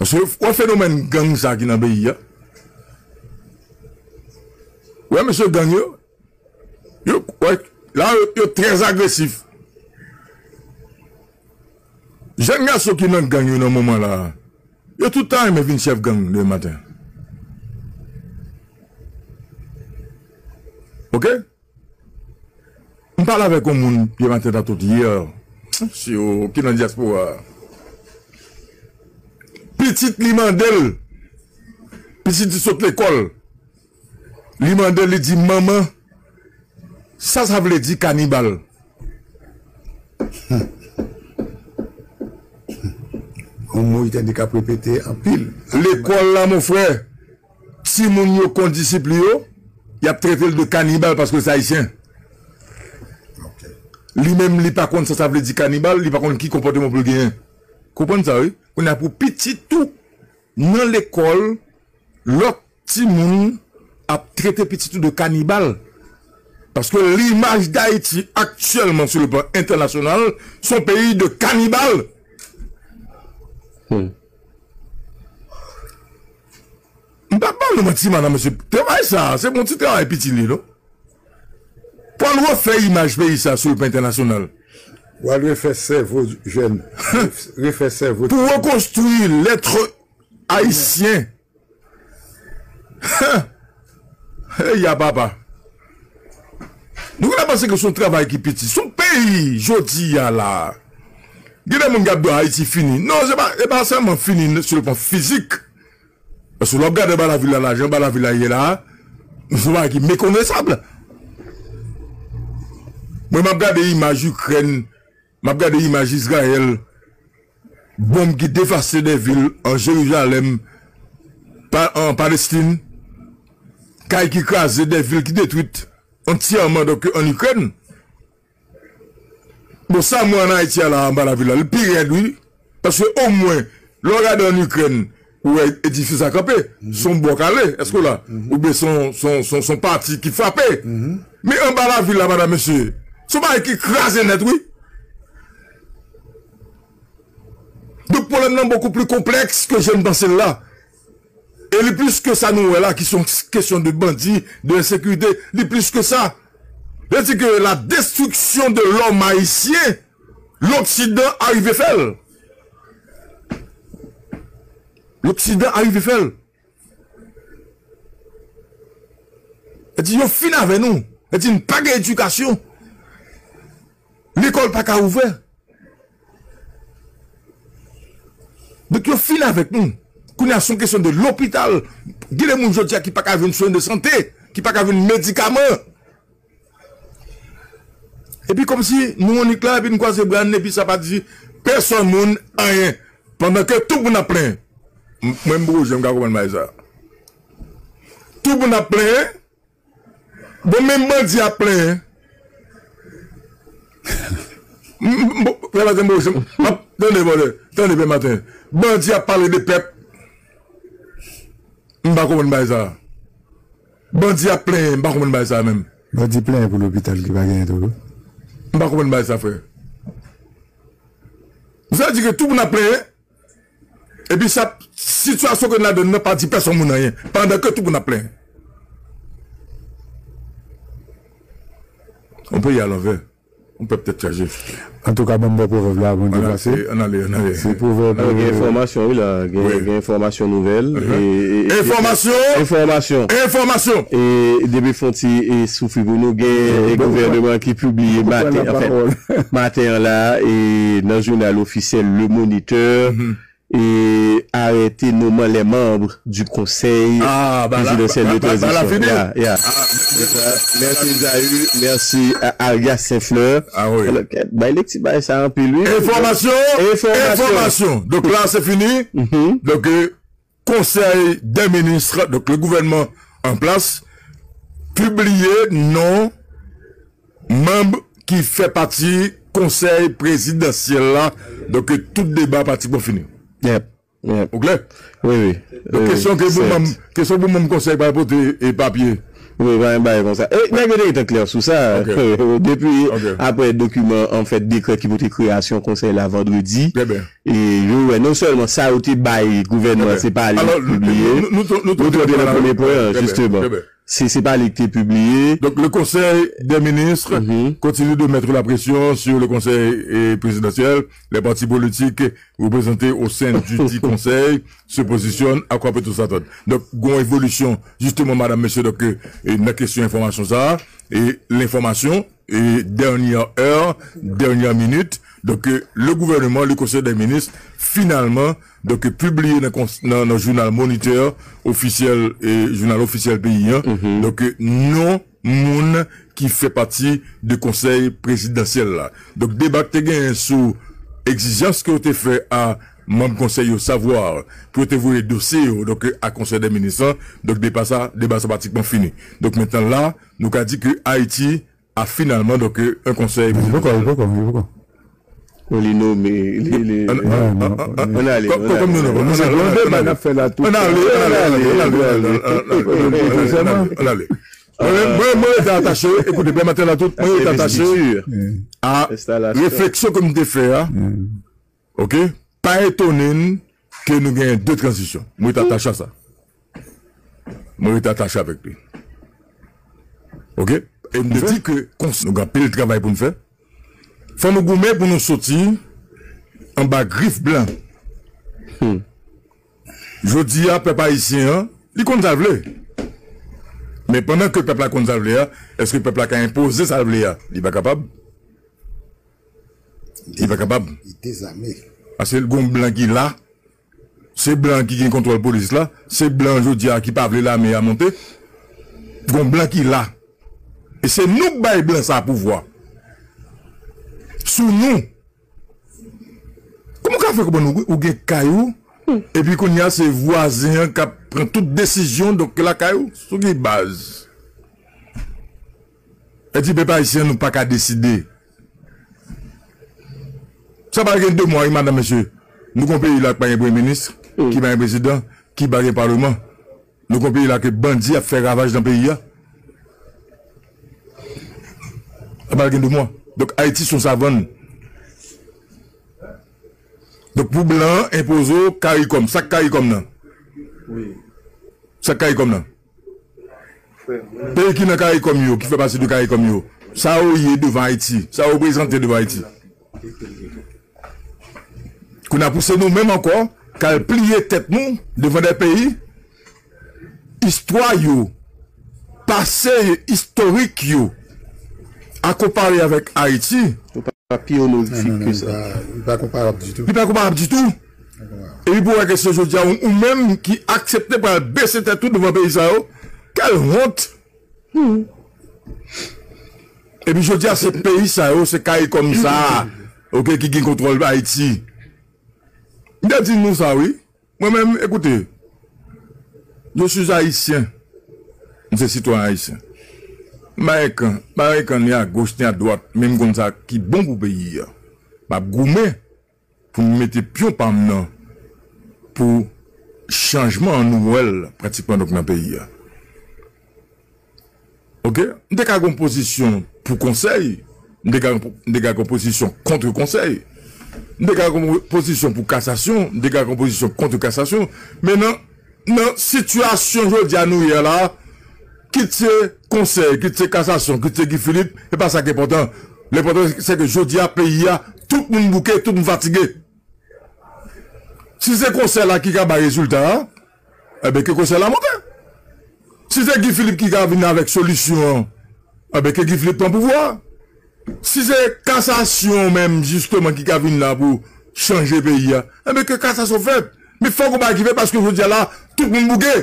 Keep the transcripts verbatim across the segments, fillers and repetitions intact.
Se, wè fenomèn gang sa ki nan peyi a. Wè mesye gang yo, yo, wè, la yo, yo trè agresif. Jèn gason ki nan gang yo nan moman la, yo tout tan renmen vin chèf gang demen maten. Oke? M pale avèk yon moun demen maten, tantout yè, si yo ki nan dyaspora. Pitit li mande l, pitit li sot lekòl, li mande l, li di, "Manman, sa sa vle di kanibal?" Yon mo Itali k ap repete anpil. Lekòl la, mon frè, timoun yo kon disip li yo, y ap trete l de kanibal paske l se ayisyen. Li menm, li pa konn sa sa vle di kanibal, li pa konn ki konpòteman pou l genyen. Konprann sa, wi. Kounye a pou pitit ou nan lekòl, lòt timoun ap trete pitit ou de kanibal. Paske limaj Dayiti aktyèlman sou le plan entènasyonal, se yon peyi de kanibal. M pa ba nou manti, madan, mesye. Travay sa, se bon ti travay piti li, non? Pou al refè imaj peyi sa sou le plan entènasyonal. Pou al refè sèvo jèn. Refè sèvo. Pou rekonstwi lèt ayisyen. Hey, ya papa. Nou ka panse ke se yon travay ki piti. Se yon peyi, jodi a la. Gen de moun k ap di Ayiti fini. Non, se pa, se pa sèlman fini sou le plan fizik. Paske lè w ap gade anba lavil la, la, jan anba lavil la ye la, se yon bagay ki mekonesab. Mwen, m ap gade imaj Ikrèn, m ap gade imaj Izrayèl, bonm ki devaste de vil an Jerizalèm, pa, an Palestin, kay ki kraze, de vil ki detwit antyèman, donk, an Ikrèn. Bon, sa m wè an Ayiti a la, anba lavil la, li pi rèd, wi. Paske omwen, lè w gade an Ikrèn, ou wè edifis la kanpe, se yon bò k ale, èske w la? Oubyen se yon, se yon, se yon, se yon pati ki frape. Men anba lavil la, madan, mesye, se yon bagay ki kraze nèt, wi. Donk, pwoblèm nan bokou pli konplèks ke jan n panse l la. E li plis ke sa nou wè la, ki se yon kesyon de bandi, de ensekirite, li plis ke sa. Vle di ke la destriksyon de lòm ayisyen, Loksidan arive fè l. Loksidan arive fè l. Vle di yo fin avè nou. Vle di n pa gen edikasyon. Lekòl pa ka ouvè. Donk yo fin avèk nou. Kounye a se yon kesyon de lopital. Gen de moun jodi a ki pa ka jwenn swen de sante, ki pa ka jwenn medikaman. Epi kòmsi nou annik la, epi n kwaze bra n, epi sa pa di pèsòn moun anyen. Pandan ke tout moun ap plenyen. M- Mwen m poko janm ka konprann bagay sa. Tout moun ap plenyen. Bon, menm bandi ap plenyen. M- m- bon, pè maten, m poko janm- m ap- tande, brother, tande, pè maten. Bandi ap pale de pèp. M pa konprann bagay sa. Bandi ap plenyen, m pa konprann bagay sa menm. Bandi plenyen pou lopital ki pa genyen tou wi. M pa konprann bagay sa, frè. Sa vle di ke tout moun ap plenyen. Epi sa, sitiyasyon ke n ladan nan pa di pèsonn moun anyen. Pandan ke tout moun ap plenyen. On peyi a lanvè. On pèp tèt chaje. Antouka, ban m bò pwovèb la, bon Dye pase. Ann ale, ann ale. Se pwovèb. Gen enfòmasyon, wi, la. Gen, gen enfòmasyon nouvèl. Enfòmasyon! Enfòmasyon! Enfòmasyon! E depi fon ti e soufri pou nou, gen gouvènman ki pibliye maten, anfen, maten an la, e nan jounal ofisyèl Le Moniteur, e arete noman les membres du Conseil présidentiel de transition. Ya, ya. Mèsi Zayu, mèsi Arias Saint Fleur. Bay lekti bay sa anpil wi. Enfòmasyon, enfòmasyon. Donk la se fini. Donk Conseil des ministres, donk le gouvènman an plas, pibliye non manm ki fè pati konsèy prezidansyèl la. Donk tout deba pratikman fini. Ou klè? Wi, wi. Donk kesyon ke pou manm, kesyon pou manm konsèy pa pote e papye. Wi, pa gen bagay konsa. E, nèg yo te gentan klè sou sa. Depi apre dokiman, anfèt, dekrè ki pote kreyasyon konsèy la vandredi, e yo wè non sèlman sa yo te bay gouvènman an, se pa li ki pibliye. Nou tonbe nan premye pwen an, jisteman. Se, se pa li ki te pibliye. Donc, le Conseil des ministres continue de mettre la pression sur le Conseil, eh, présidentiel. Les partis politiques représentés au sein du dit Conseil se positionnent à quoi peut-on s'attendre. Donc, gon évolution, justement, madame, monsieur, donc, euh, et la question information ça, et l'information, et dernière heure, dernière minute, donc, euh, le gouvernement, le Conseil des ministres, finalement, donc, euh, publié dans, dans, dans le journal Moniteur officiel, et journal officiel pays, hein, donc, euh, non, moun ki fè pati de konsèy prezidansyèl la. Donk, deba k te genyen sou egzijans ke yo te fè a manm konsèy yo, savwa pou yo te voye dosye yo, donk, a konsèy dè minis lan, donk, deba sa, deba sa pratikman fini. Donk, mentnan la, nou ka di ke Ayiti a finalman, donk, yon konsèy prezidansyèl. Li poko, li poko, li poko. Bon, li nome, li, li, an, an, an, an, an, an ale, kò-, an kò-, ale, kòm nou nome, an ale, an ale, an ale, an ale, an ale, an ale. Mwen, mwen, mwen rete atache, ekoute, pèmèt la tout, mwen rete atache a refleksyon ke m te fè a. Ok? Pa etone n ke nou genyen de tranzisyon. Mwen rete atache a sa. Mwen rete atache avèk li. Ok? E m te di ke kons-, nou gen anpil travay pou n fè. Fò nou goumen pou nou soti anba grif blan. Jodi a, pèp ayisyen an, li konn sa l vle. Men pandan ke pèp la konn sa l vle a, èske pèp la ka enpoze sa l vle a? Li pa kapab. Li pa kapab. Li dezame. Paske l gon blan ki la, se blan ki gen kontwòl polis la, se blan jodi a ki pa vle lame a monte. Gon blan ki la. E se nou k bay blan sa pouvwa. Sou nou. Kòman w ka fè konprann ou, ou gen kay ou, epi kounye a se vwazen an k ap pran tout desizyon, donk lakay ou, sou ki baz? E di pèp ayisyen nou pa ka deside. Sa pral gen de mwa, wi, madanm, mesye. Nou gon peyi la ki pa gen premye minis, ki pa gen prezidan, ki pa gen palman. Nou gon peyi la ke bandi ap fè ravaj nan peyi a. Sa pral gen de mwa. Donk, Ayiti se yon savann. Donk, pou blan an enpoze w karikòm, sa k karikòm nan? Sa k karikòm nan? Peyi ki nan karikòm yo, ki fè pati de karikòm yo, sa yo ye devan Ayiti, sa yo reprezante devan Ayiti. Kounye a pou se nou menm ankò k al pliye tèt nou devan de peyi, istwa yo, pase istorik yo, a konpare avèk Ayiti. Yo pa pi onorifik ke sa. Li pa konparab ditou. Li pa konparab ditou. Epi pou wè ke se jodi a ou, ou menm ki aksepte pral bese tèt ou devan peyi sa yo, kèl wont! Epi jodi a se peyi sa yo, se karikòm sa, ok, ki gen kontwòl Ayiti. M te di nou sa, wi. Mwen menm, ekoute, je suis haïtien. M se sitwayen ayisyen. M pa gen kan, m pa gen kan ni a goch ni a dwat, men m konn sa ki bon pou peyi a. M ap goumen pou m mete pyon pa m nan pou chanjman an nou wè l pratikman donk nan peyi a. Ok? M te ka gen yon pozisyon pou konsèy, m te ka, m te ka gen yon pozisyon kont konsèy, m te ka gen yon pozisyon pou kasasyon, m te ka gen yon pozisyon kont kasasyon, men nan, nan sitiyasyon jodi a nou ye la, kit se konsèy, kit se kasasyon, kit se Guy Philippe, e pa sa ki enpòtan. Lenpòtan se ke jodi a peyi a, tout moun bouke, tout moun fatige. Si se konsèy la ki ka bay rezilta a, enben ke konsèy la monte. Si se Guy Philippe ki ka vin avèk solisyon an, enben ke Guy Philippe pran pouvwa a. Si se kasasyon menm jisteman ki ka vin la pou chanje peyi a, enben ke kasasyon fèt. Men fòk yon bagay ki fèt paske jodi a la, tout moun bouke.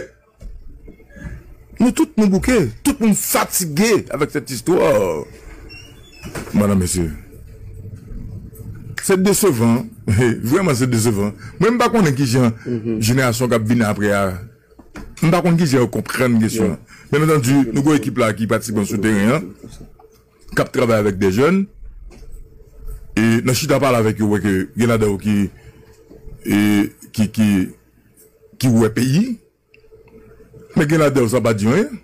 Nou tout nou bouke, tout moun fatige avèk sèt istwa. Madanm, mesye, se desevan, vrèman se desevan. Mwen m pa konnen kijan jenerasyon k ap vini apre a, m pa konn kijan yo konprann kesyon an. Byen antandi, nou gon ekip la ki pratikman sou teren an, k ap travay avèk de jèn, e nan chita pale avèk yo, wè ke gen ladan yo ki, e, ki, ki, ki wè peyi, men gen ladan yo sa pa di anyen.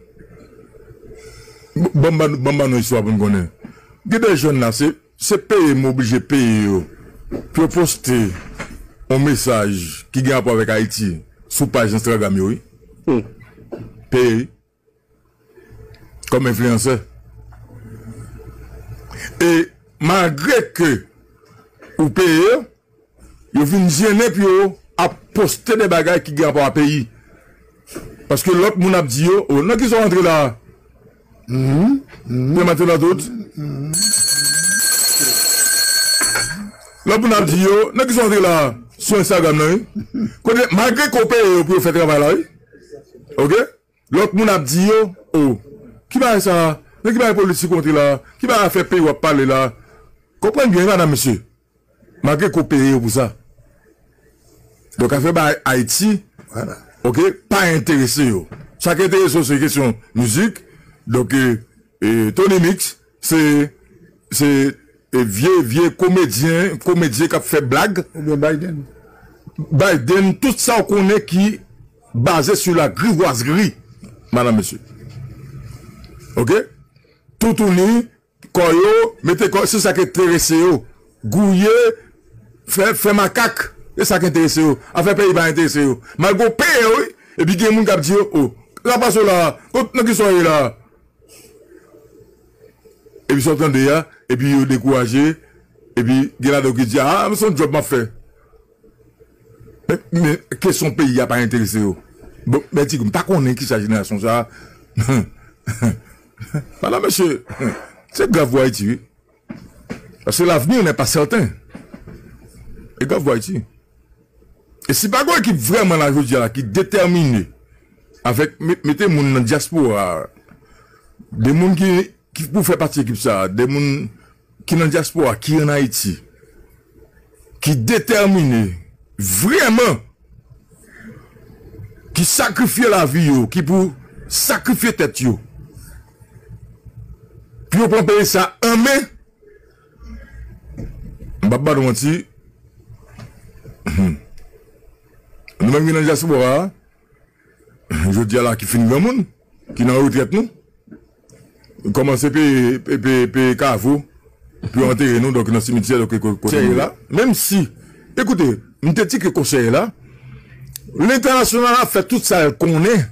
Bon, ban m ban nou istwa pou n konnen. Gen de jèn la, se, se peye m oblije peye yo pou yo poste yon mesaj ki gen rapò avèk Ayiti sou paj Instagram yo, wi. Peye, wi. Kòm enfliyansè. E malgre ke ou peye yo, yo vin jennen pou yo ap poste de bagay ki gen rapò a peyi. Paske lòt moun ap di yo, "O, nan kisa w antre la a?" Mwen mate la tout. Lòt moun ap di yo, "Nan kisa w antre la a?" Sou Instagram nan, wi. Kote, malgre ke w peye yo pou yo fè travay la, wi. Oke? Lòt moun ap di yo, "O, ki bagay sa a? Nan ki bagay politik w antre la a? Ki bagay afè peyi w ap pale la a?" Konprann byen, madanm, mesye. Malgre ke w peye yo pou sa. Donk, afè bay Ayiti, oke, pa enterese yo. Sa k enterese yo, se kesyon mizik. Donk, e, e, Tony Mix, se, se, e, vye, vye komedyen, komedyen k ap fè blag. Oubyen Biden. Biden, tout sa w konnen ki baze sou la grivoiserie, madanm, mesye. Oke? Toutouni, kò yo, mete kò, se sa k enterese yo. Gouye, fè, fè makak, se sa k enterese yo. Afè peyi pa enterese yo. Malgre w peye yo, wi, epi gen moun k ap di yo, "O, sa pase w la a? Kot, nan kisa w ye la a?" Epi sa w tande a, epi yo dekouraje, epi gen ladan yo ki di, "A, se yon djòb m ap fè." Men, men kesyon peyi a pa enterese yo. Bon, men di, m pa konnen kisa jenerasyon sa a. Madanm, mesye, se grav pou Ayiti, wi. Paske l'avenir n'est pas certain. E grav pou Ayiti. E si pa gen yon ekip vrèman la jodi a la ki detèmine avèk me- mete moun nan dyaspora a, de moun ki, ki pou fè pati ekip sa a, de moun ki nan dyaspora, ki ann Ayiti, ki detèmine vrèman, ki sakrifye lavi yo, ki pou sakrifye tèt yo, pou yo pran peyi sa an men, m p ap ba nou manti, nou menm ki nan dyaspora a, jodi a la ki fin granmoun, ki nan retrèt nou, kòmanse peye, pe- pe- peye kavo pou yo antere nou, donk nan simityè, donk ko- kote nou ye la. Menm si, ekoute, m te di ke konsèy la, lentènasyonal la fè tout sa l konnen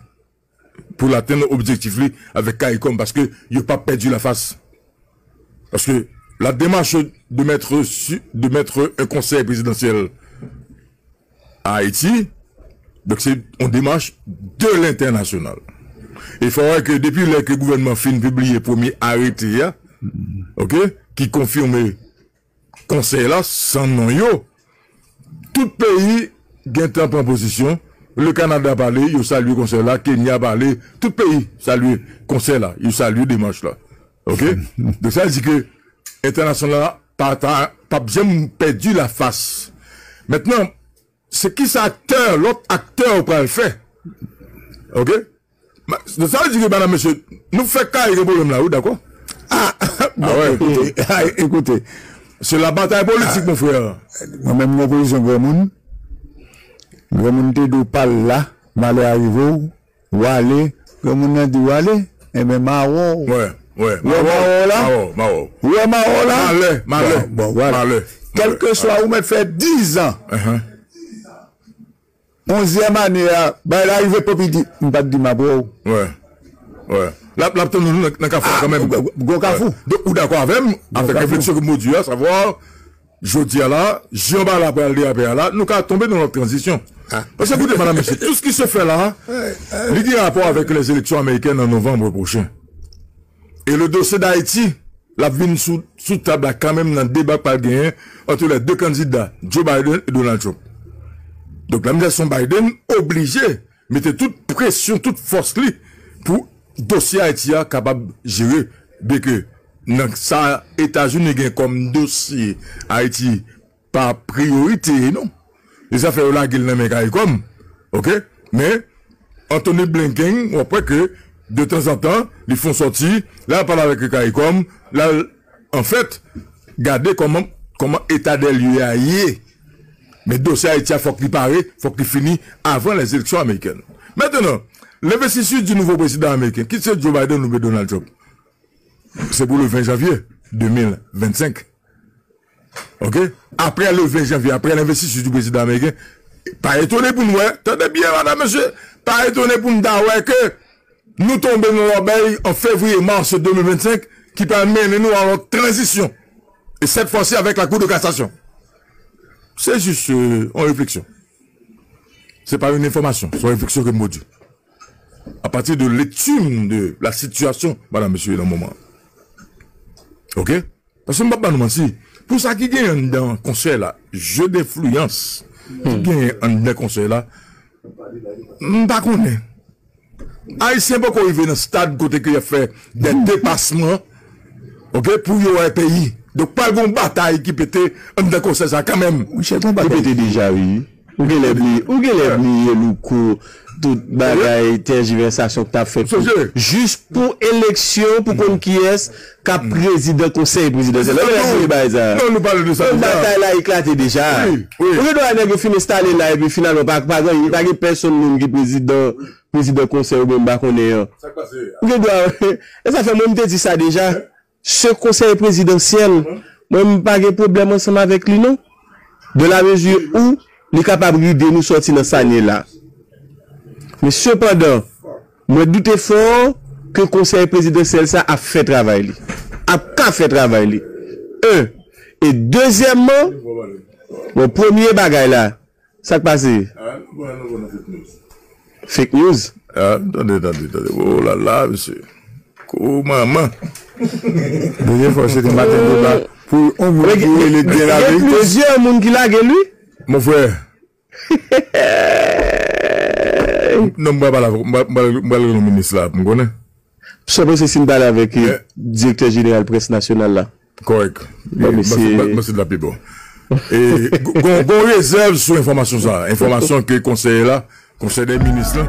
pou l atenn objektif li avèk CARICOM, paske yo p ap pèdi lafas. Paske la démarche de mettre, su- de mettre un conseil présidentiel à Haïti, donk se yon demach de lentènasyonal. E fò wè ke depi lè ke gouvènman fin pibliye premye arete a, oke, ki konfime konsèy la san non yo, tout peyi gentan pran pozisyon. Le Kanada pale, yo salye konsèy la, Kenya pale, tout peyi salye konsèy la, yo salye demach la. Oke? Donk sa vle di ke entènasyonal la pa ta, p ap janm pèdi lafas. Mentnan, se kisa aktè, lòt aktè yo pral fè? Oke? Ma- Sa vle di ke, madanm, mesye, nou fè kay gen pwoblèm la, wi, dakò? Ah, bon, ah ouais, écoutez, ah, écoutez. C'est la bataille politique, mon frère. Mwen menm, mwen pozisyon granmoun. Granmoun te di w pa l la, malè a rive w, w ale, granmoun nan di w ale, enben, m a wè w. Ouais, ouais, m a wè w la? M a wè w, m a wè w. Ou wè m a wè w la? Malè, malè. Bon, bon, voilà. Malè. Kèlkeswa ou mèt fè diz an. Onzyèm ane a, bay la rive, Popi di, "M pa t di m ap wè w." Wè. Wè. L ap, l ap tann nou nan, nan kafou a kanmenm. Gwo, gwo kafou. Donk, ou dakò avè m, avèk refleksyon ke m pwodui a, savwa, jodi a la, jan bagay la pral derape a la, nou ka tonbe nan lòt tranzisyon. Paske, koute, madanm, mesye, tout ce qui se fait là, li gen rapò avèk les élections américaines en novembre prochain. Et le dossier d'Haïti, l ap vin sou, sou tab la kanmenm nan deba k pral genyen ant les deux candidats, Joe Biden e Donald Trump. Donk, la misye Biden oblije mete tout presyon, tout fòs li pou dosye Ayiti a kapab jere, byenke nan sa Etazini gen kòm dosye Ayiti pa priyorite, non. E sa fè yo lage l nan men CARICOM. Oke? Men, Anthony Blinken, w ap wè ke, de tanzantan, li fè yon sòti, l al pale avèk CARICOM, l al, anfèt, gade kòman, kòman eta dè lye a ye. Men dosye Ayiti a, fòk li pare, fòk li fini avan les élections américaines. Maintenant, l'investiture du nouveau président américain, ki se Joe Biden oubyen Donald Trump, Se pou le ven janvye de mil vennsenk. Oke? Apre le ven janvye, apre lenvestitir di prezidan ameriken, pa etone pou n wè, tande byen, madanm, mesye, pa etone pou n ta wè ke nou tonbe nan lòbèy an fevriye, mas de mil vennsenk, ki pral mennen nou a yon tranzisyon. E sèt fwa si avèk la Cour de cassation. Se jis, euh, yon refleksyon. Se pa yon enfòmasyon, se yon refleksyon ke m pwodui. A pati de lekti m de la sitiyasyon, madanm, mesye, nan moman an. Oke? Paske m p ap ba nou manti. Pou sa ki genyen anndan konsèy la, je denfliyans ki genyen anndan konsèy la, m pa konnen. Ayisyen poko rive nan stad kote ke y ap fè de depasman, oke, pou yo wè peyi. Donk, pral gen yon batay ki pete anndan konsèy sa kanmenm. Monchè, gon batay ki pete deja, wi. Ou genlè bliye, ou genlè bliye, Louko, tout bagay, tèjivèsasyon k t ap fèt pou, jis pou eleksyon, pou konn kiyès k ap prezidan konsèy prezidansyèl. Ou genlè bliye bagay sa. Non, nou pale de sa deja. Batay la eklate deja. Wi, wi. Ou gen dwa nèg yo fin enstale la, epi finalman, pa, pa gen, pa gen pèsonn moun ki prezidan, prezidan konsèy oubyen m pa konnen an. Ou gen dwa, e sa fè mwen m te di sa deja. Se konsèy prezidansyèl, mwen, m pa gen pwoblèm ansanm avèk li, non. De la mezi ou li kapab ride nou sòti nan sa n ye la. Men sepandan, mwen doute fò ke konsèy prezidansyèl sa ap fè travay li. Ap ka fè travay li. En. E dezyèmman, bon, premye bagay la, sa k pase? Fake news. Ah, tande, tande, tande. Oh la la, mesye. Ko manman. Dènye fwa, se te maten deba pou yon moun ki rele k gen laverite. Gen plizyè moun ki lage l, wi. Mon frè. Non, m pral pale avè w. M pral, m pral, m pral rele yon minis la pou m konnen. Sa w panse si m pale avèk, eh, direktè jeneral près nasyonal la? Kòrèk. Bon, e, mesye. Mwen se, mwen se de la pi bon. E, gon, gon rezèv sou enfòmasyon sa. Enfòmasyon ke konsèy la, konsèy dè minis la,